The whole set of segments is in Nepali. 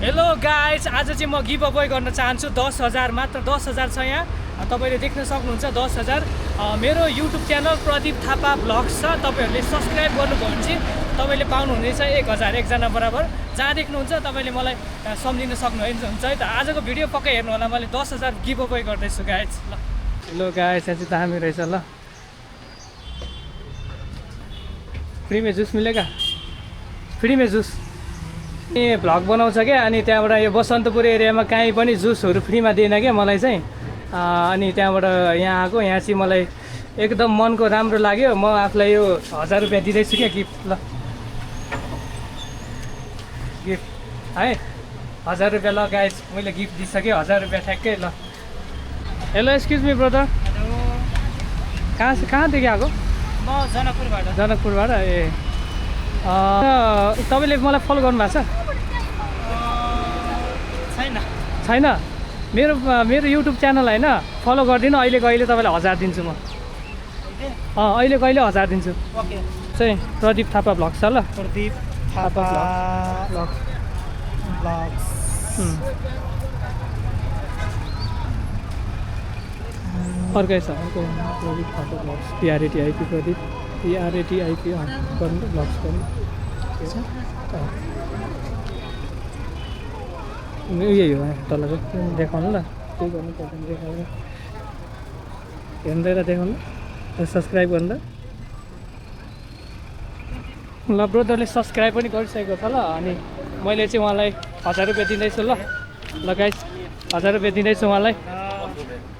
हेलो गाइज, आज चाहिँ म गिभ अवे गर्न चाहन्छु 10,000 मात्र 10,000 छ यहाँ। तपाईँले देख्न सक्नुहुन्छ 10,000। मेरो YouTube channel Pradeep Thapa blogs छ। तपाईँहरूले सब्सक्राइब गर्नुभयो भने चाहिँ तपाईँले पाउनुहुनेछ 1,000 एकजना बराबर। जहाँ देख्नुहुन्छ तपाईँले मलाई सम्झिन सक्नुहुन्छ है त। आजको भिडियो पक्कै हेर्नु होला। मैले 10,000 गिभ अवे गर्दैछु गाइज। ल हेलो गाइज, यहाँ चाहिँ दामी रहेछ। ल फ्री में जुस मिलेगा, फ्री में जुस। ए भ्लग बनाउँछ क्या, अनि त्यहाँबाट यो बसन्तपुर एरियामा काहीँ पनि जुसहरू फ्रीमा दिएन क्या मलाई चाहिँ। अनि त्यहाँबाट यहाँ आएको। यहाँ चाहिँ मलाई एकदम मनको राम्रो लाग्यो। म आफूलाई यो 1000 रुपियाँ दिँदैछु क्या गिफ्ट। ल गिफ्ट है 1000 रुपियाँ। ल गाइस, मैले गिफ्ट दिइसकेँ 1000 रुपियाँ ठ्याक्कै। ल हेलो, एक्सक्युज मी ब्रदर। कहाँदेखि आएको? म जनकपुरबाट। जनकपुरबाट। ए तपाईँले मलाई फलो गर्नुभएको छ? छैन। मेरो युट्युब च्यानल होइन, फलो गरिदिनु। अहिलेको अहिले तपाईँलाई 1000 दिन्छु म। अहिलेको अहिले 1000 दिन्छु। ओके। चाहिँ प्रदीप थापा ब्लग्स छ। ल प्रदीप थापा ब्लग्स। अर्कै छ, अर्कै Pradeep Thapa blogs. PRATIP Pradeep, PRATIP गर्नु ब्लग्स गर्नु। यही हो तलको देखाउनु। ल के गर्नु पर्दैन देखाउनु, हेर्दै देखाउनु, सब्सक्राइब गर्नु। ल ब्रोदरले सब्सक्राइब पनि गरिसकेको छ। ल अनि मैले चाहिँ उहाँलाई 1000 रुपियाँ दिँदैछु। ल गाइस, 1000 रुपियाँ दिँदैछु उहाँलाई।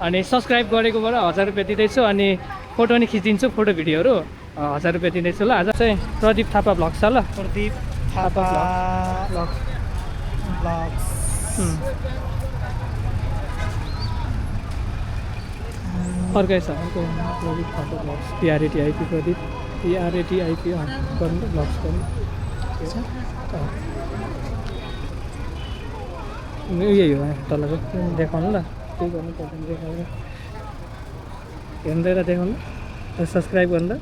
अनि सब्सक्राइब गरेकोबाट 1000 रुपियाँ दिँदैछु। अनि फोटो पनि खिचिदिन्छु, फोटो भिडियोहरू 1000 रुपियाँ दिँदैछु। ल आज चाहिँ प्रदीप थापा ब्लग्स छ। ल प्रदीप थापा ब्लग्स। अर्कै छ, अर्कै Pradeep Thapa blogs. PRATIP Pradeep, PRATIP गर्नु ब्लग्स गर्नु। यही हो तलको देखाउनु। ल के गर्नु पर्दैन देखाउनु, हेर्दै देखाउनु, सब्सक्राइब गर्नु।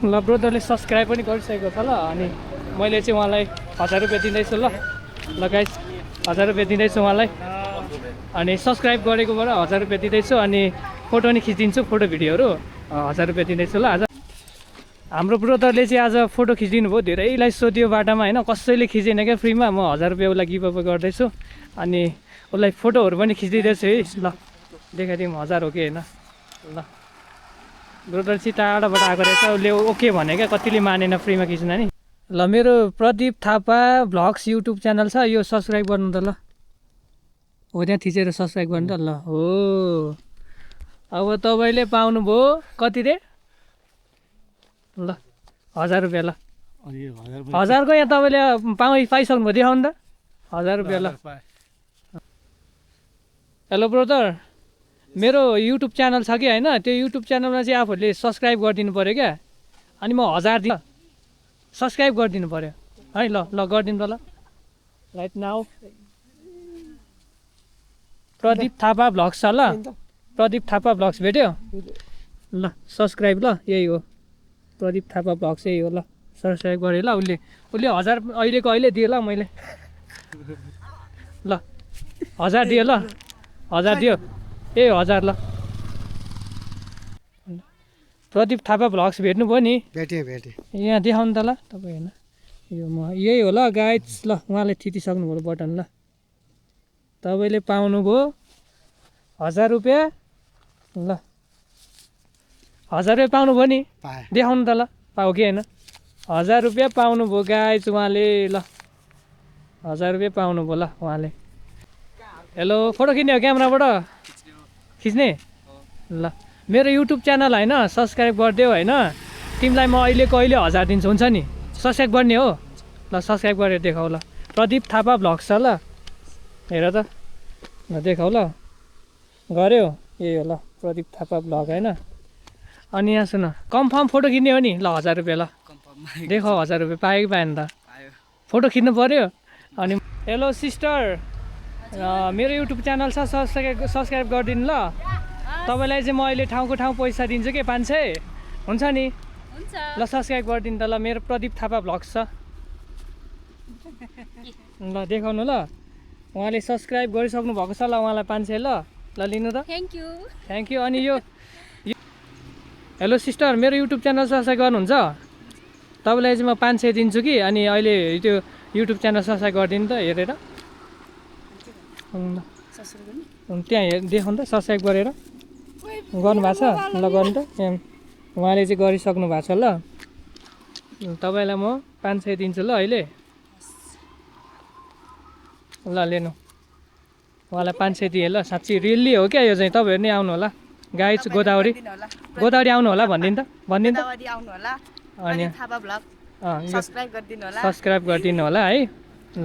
ल ब्रोदरले सब्सक्राइब पनि गरिसकेको छ। ल अनि मैले चाहिँ उहाँलाई 1000 रुपियाँ दिँदैछु। ल गाइस, 1000 रुपियाँ दिँदैछु उहाँलाई। अनि सब्सक्राइब गरेकोबाट 1000 रुपियाँ दिँदैछु। अनि फोटो पनि खिचिदिन्छु, फोटो भिडियोहरू 1000 रुपियाँ दिँदैछु। ल आज हाम्रो ब्रोदरले चाहिँ आज फोटो खिचिदिनु भयो। धेरैलाई सोध्यो बाटामा होइन, कसैले खिचेन क्या फ्रीमा। म 1000 रुपियाँ उसलाई गिभ अवे गर्दैछु। अनि उसलाई फोटोहरू पनि खिचिदिँदैछु है। ल देखाइदिउँ 1000 हो कि होइन। ल ब्रोदर चाहिँ टाढाबाट आएको रहेछ, उसले ओके भने क्या, कतिले मानेन फ्रीमा खिच्न नि। ल मेरो Pradeep Thapa blogs YouTube channel छ, यो सब्सक्राइब गर्नु त। ल हो त्यहाँ थिचेर सब्सक्राइब गर्नु त। ल हो अब तपाईँले पाउनुभयो कति रे? ल 1000 रुपियाँ। ल 1000 को यहाँ तपाईँले पाइसक्नुभयो, देखाउनु त 1000 रुपियाँ। ल हेलो ब्रदर, मेरो युट्युब च्यानल छ कि होइन, त्यो युट्युब च्यानलमा चाहिँ आफूहरूले सब्सक्राइब गरिदिनु पऱ्यो क्या। अनि म 1000 दिन सब्सक्राइब गरिदिनु पऱ्यो है। ल गरिदिनु त। ल right now Pradeep Thapa blogs छ। ल प्रदीप थापा ब्लग्स भेट्यो। ल सब्सक्राइब। ल यही हो प्रदीप थापा ब्लग्स, यही हो। ल सब्सक्राइब गरेँ। ल उसले 1000 अहिलेको अहिले दियो। ल मैले ल 1000 दियो। ल 1000 दियो। ए 1000। ल प्रदीप थापा ब्लग्स भेट्नुभयो नि? भेटेँ। यहाँ देखाउनु त। ल तपाईँ होइन, यो म यही हो। ल गाइड्स, ल उहाँले थिचिसक्नुभयो बटन। ल तपाईँले पाउनुभयो 1000 रुपियाँ। ल 1000 रुपियाँ पाउनुभयो नि? देखाउनु त। ल पाऊ कि होइन? 1000 रुपियाँ पाउनुभयो गाइज उहाँले। ल 1000 रुपियाँ पाउनुभयो। ल उहाँले। हेलो, फोटो खिच्ने हो क्यामेराबाट खिच्ने? ल मेरो युट्युब च्यानल होइन, सब्सक्राइब गरिदेऊ होइन। तिमीलाई म अहिलेको अहिले 1000 दिन्छु, हुन्छ नि? सब्सक्राइब गर्ने हो। ल सब्सक्राइब गरेर देखाऊ। ल प्रदीप थापा ब्लग्स छ। ल हेर त, ल देखाऊ। ल गऱ्यो, यही हो। ल प्रदीप थापा ब्लग होइन। अनि यहाँ सुन, कन्फर्म फोटो खिच्ने हो नि? ल 1000 रुपियाँ। ल देखाऊ 1000 रुपियाँ पायो कि पाएन त? फोटो खिच्नु पऱ्यो। अनि हेलो सिस्टर, मेरो युट्युब च्यानल छ, सब्सक्राइब गरिदिनु। ल तपाईँलाई चाहिँ म अहिले ठाउँको ठाउँ पैसा दिन्छु कि 500 हुन्छ नि? ल सब्सक्राइब गरिदिनु त। ल मेरो प्रदीप थापा ब्लग्स छ। ल देखाउनु ल उहाँले सब्सक्राइब गरिसक्नु भएको छ ल उहाँलाई 500 ल ल लिनु त थ्याङ्क यू अनि यो हेलो सिस्टर मेरो युट्युब च्यानल सब्सक्राइब गर्नुहुन्छ तपाईँलाई चाहिँ म 500 दिन्छु कि अनि अहिले त्यो युट्युब च्यानल सब्सक्राइब गरिदिनु त हेरेर त्यहाँ देखाउनु त सब्सक्राइब गरेर गर्नुभएको छ ल गर्नु त त्यहाँ उहाँले चाहिँ गरिसक्नु भएको छ ल तपाईँलाई म 500 दिन्छु ल अहिले ल लिनु उहाँलाई 500 दिएँ ल साँच्ची रियल्ली हो क्या यो चाहिँ तपाईँहरू नै आउनु होला गाइज गोदावरी आउनु होला भनिदिनु त अनि सब्सक्राइब गरिदिनु होला है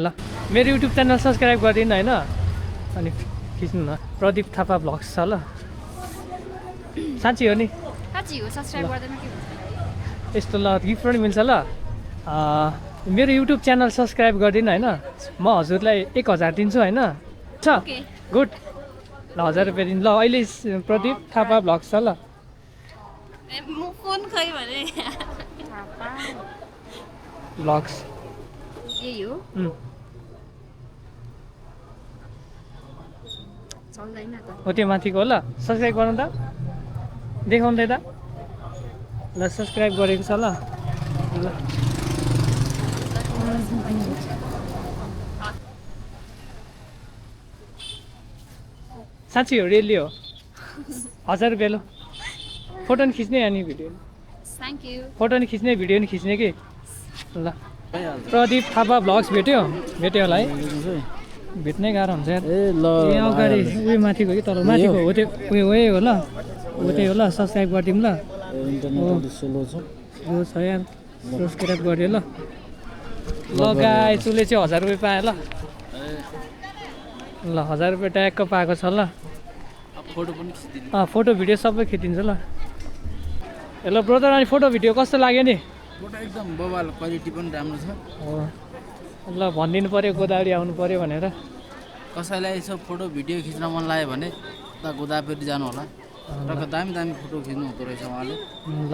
ल मेरो युट्युब च्यानल सब्सक्राइब गरिदिनु होइन अनि खिच्नु न प्रदीप थापा भ्लग्स छ ल साँच्ची हो नि यस्तो ल गिफ्ट पनि मिल्छ ल मेरो युट्युब च्यानल सब्सक्राइब गरिदिनु होइन म हजुरलाई 1000 दिन्छु होइन छ गुड ल 1000 रुपियाँ दिनु ल अहिले प्रदीप थापा भ्लग्स छ ल भ्लग्स हो त्यो माथिको हो ल सब्सक्राइब गर्नु त देखाउँदै त ल सब्सक्राइब गरेको छ ल ल साँच्ची हो रियली हो 1000 रुपियाँ ल फोटो नि खिच्ने अनि भिडियो फोटो नि खिच्ने भिडियो नि खिच्ने कि ल प्रदीप थापा भ्लग्स भेट्यो होला है भेट्नै गाह्रो हुन्छ यार ए अगाडि उयो माथिको कि तल माथिको हो त्यो उयो हो ल हो त्यही हो ल सब्सक्राइब गरिदिउँ ल हो छ यार सब्सक्राइब गरिदियो ल ल गाई उसले चाहिँ 1000 रुपियाँ पायो ल 1000 रुपियाँ ट्याक्क पाएको छ ल फोटो भिडियो सबै खिचिदिन्छ ल हेलो ब्रदर अनि फोटो भिडियो कस्तो लाग्यो नि फोटो एकदम बबाल क्वालिटी पनि राम्रो छ ल भनिदिनु पऱ्यो गोदावरी आउनु पऱ्यो भनेर कसैलाई यसो फोटो भिडियो खिच्न मन लाग्यो भने उता गोदावरी जानु होला टक्क दामी फोटो खिच्नु हुँदो रहेछ उहाँले ल